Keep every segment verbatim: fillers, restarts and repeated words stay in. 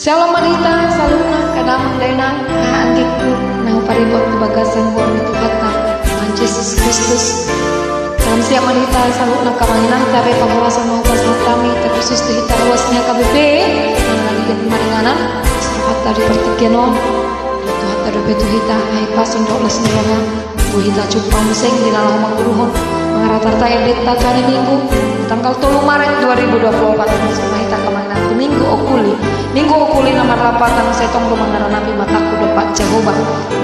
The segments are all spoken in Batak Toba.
Syalom ma di hita saluhutna angka damang dainang, haha anggingku na huparibot tu bagasan goar ni Tuhanta Tuhan Jesus Kristus. Salam siap ma di hita saluhutna angka amang inang, tabe pangalasan ma hupasahat hami, terkhusus tu hita ruas ni H K B P, na lagi maringanan, sahat di partingkian on. Tuhanta dope tu hita hahipason dohot las ni roha. Boi hita jumpang muse di na laho manguruhon, mangaratarata endenta tu ari Minggu, tanggal tolu Maret dua ribu dua puluh empat, masuk ma hita angka amang inang tu Minggu Okuli. Minggu Okuli na marlapatan, sai tong do mangaranapi matangku dompak Jahowa.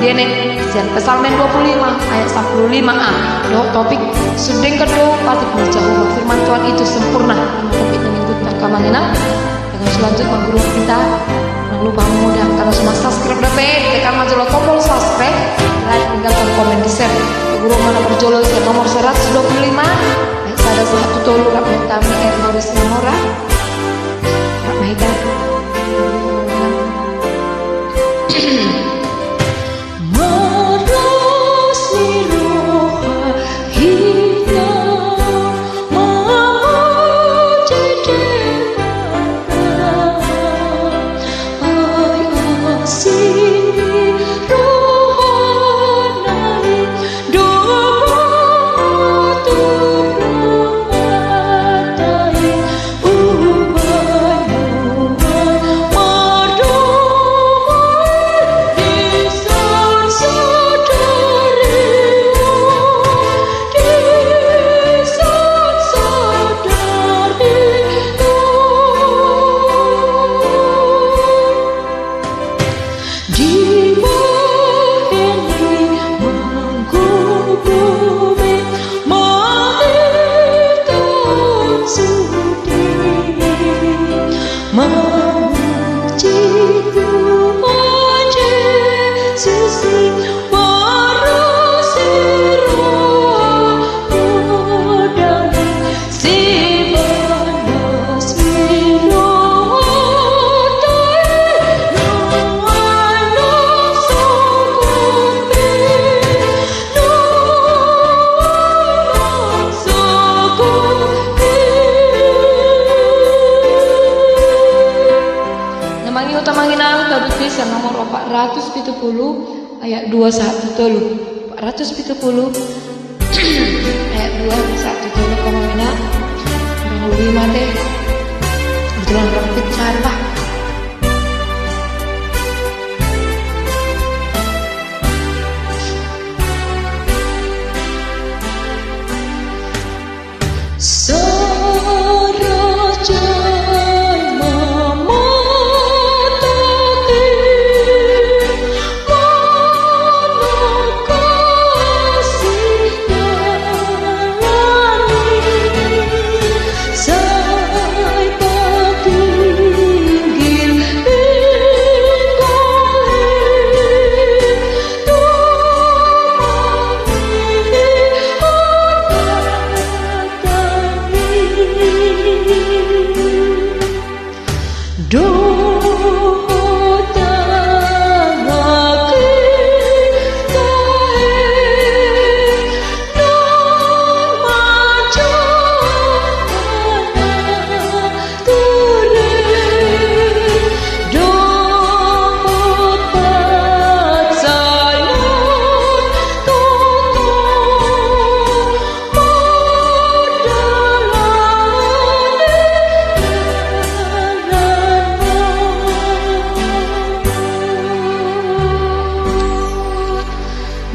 Diendehon sian Psalmen dua puluh lima ayat sampulu lima a, dohot topik, Sundengkon do patik ni Jahowa, firman Tuhan itu sempurna. Topik ni Minggu angka amang inang. Dengan selanjut manguruhon hita, jangan lupa hamu da, kalau so subscribe dope, tekan ma jolo tombol subscribe, like, tinggalkan komen, di share. Manguruhon ma na parjolo sian nomor seratus dua puluh lima, ayat sada sahat tu tolu, rap dohot hami R Horis Namora. Rap ma hita. Marlas ni roha hita mamuji Debata, ai asi ni rohana i, do mamuji Tuhanta i. Di bahen ni manggogo be, mauliate sude, mamuji Tuhan Jesus i, marlas ni roha. Na mangihut amang inang, tabuka sian nomor opat ratus pitu pulu, ayat dua sahat tu tolu. Opat ratus pitu pulu, ayat dua sahat tu tolu, amang inang. Kurang lebih mate. Kebetulan orang pecah, Pak.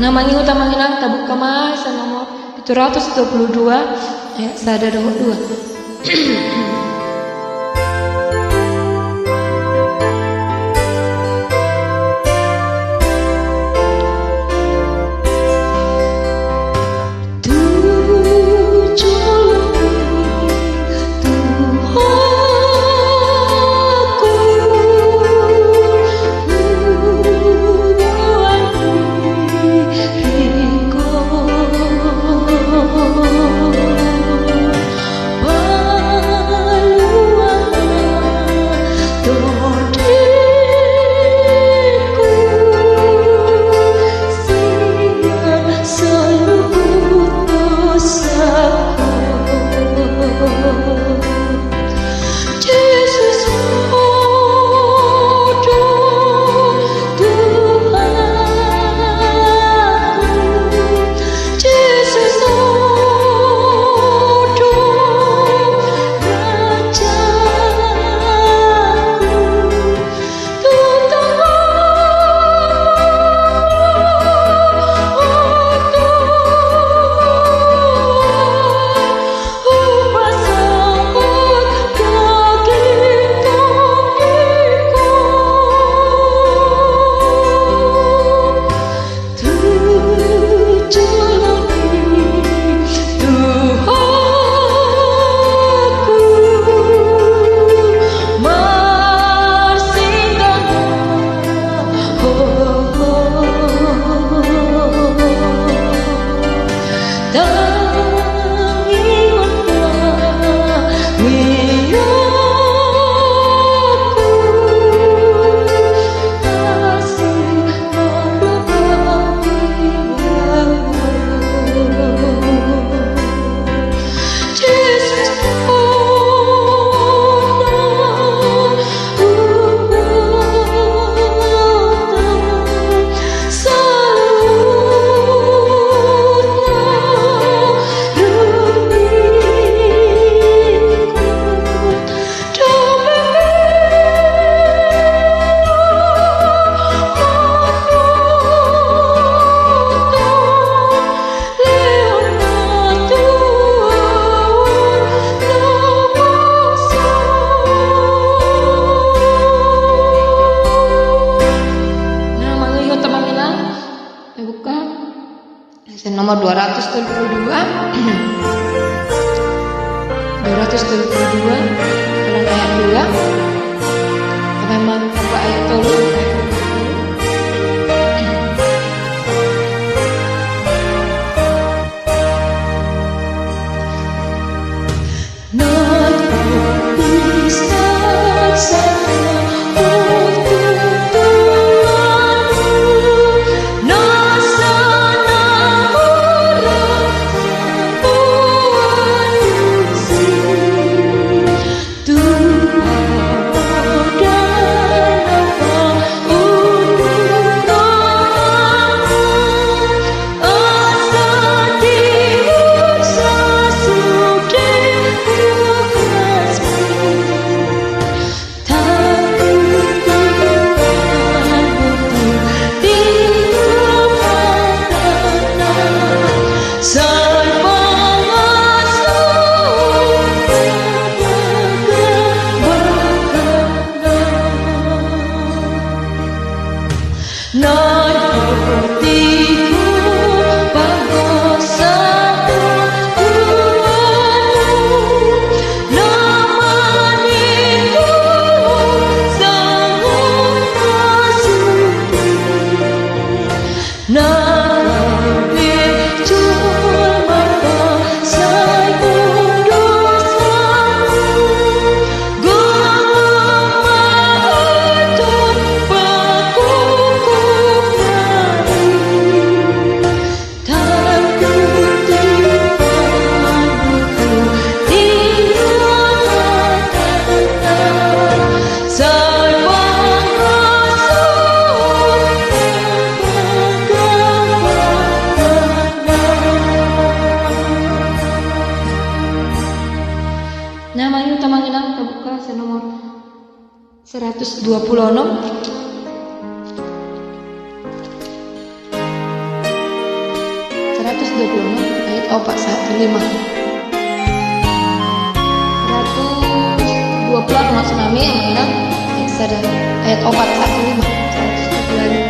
Na mangihut amang inang, tabuka ma sian nomor pitu ratus dua pulu dua, ayat sada dohot dua. Dua ratus tolu pulu dua. Dua ratus tolu pulu dua, ulang ayat dua. Apa emang apa ayat tolu? Nah, mari hita mangilang, tabuka sian nomor seratus dua puluh enam. Seratus dua puluh enam ayat opat sahat tu lima. Seratus dua puluh enam, maksud nami, yang mana? Ayat sada, ayat opat sahat tu lima. Seratus dua puluh enam.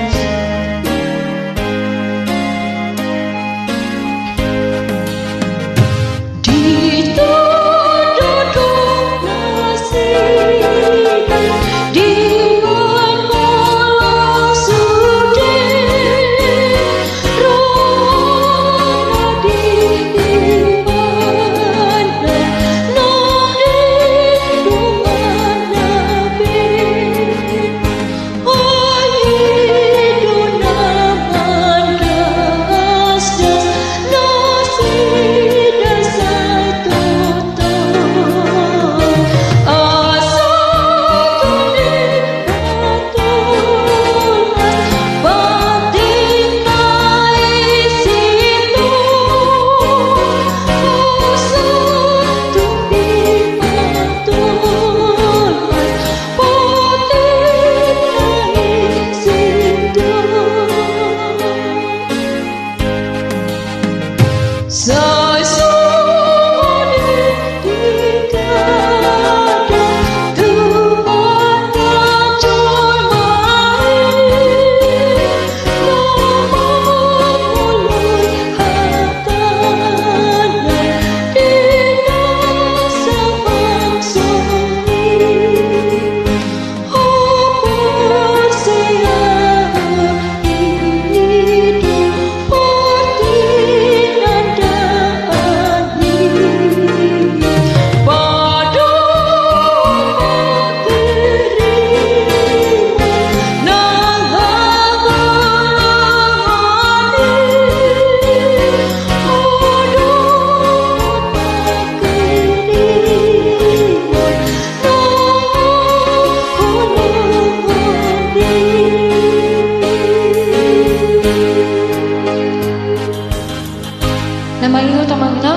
Na mangido ta mangido,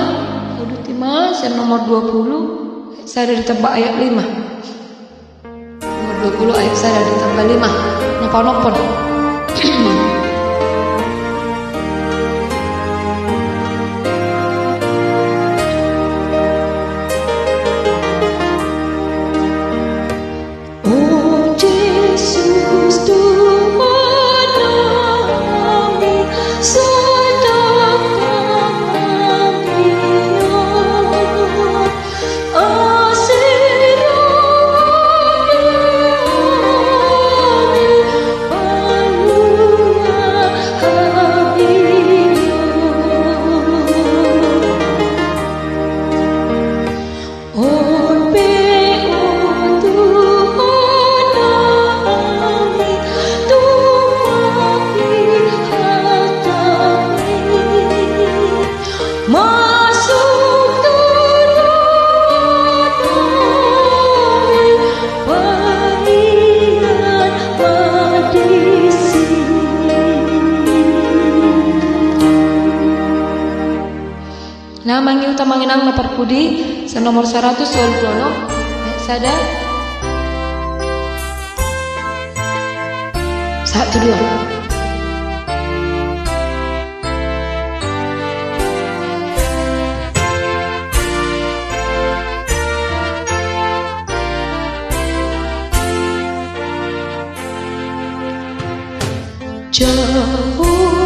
uduti ma sian nomor dua puluh, sada ditamba ayat lima. Nomor dua puluh ayat sada ditamba lima. Na paonomhon. O Jesus, Tuhan nami, sai tangkas na parpudi, sa nomor saratus tolu pulu onom. Eh, sada. Satu, dua. Jauh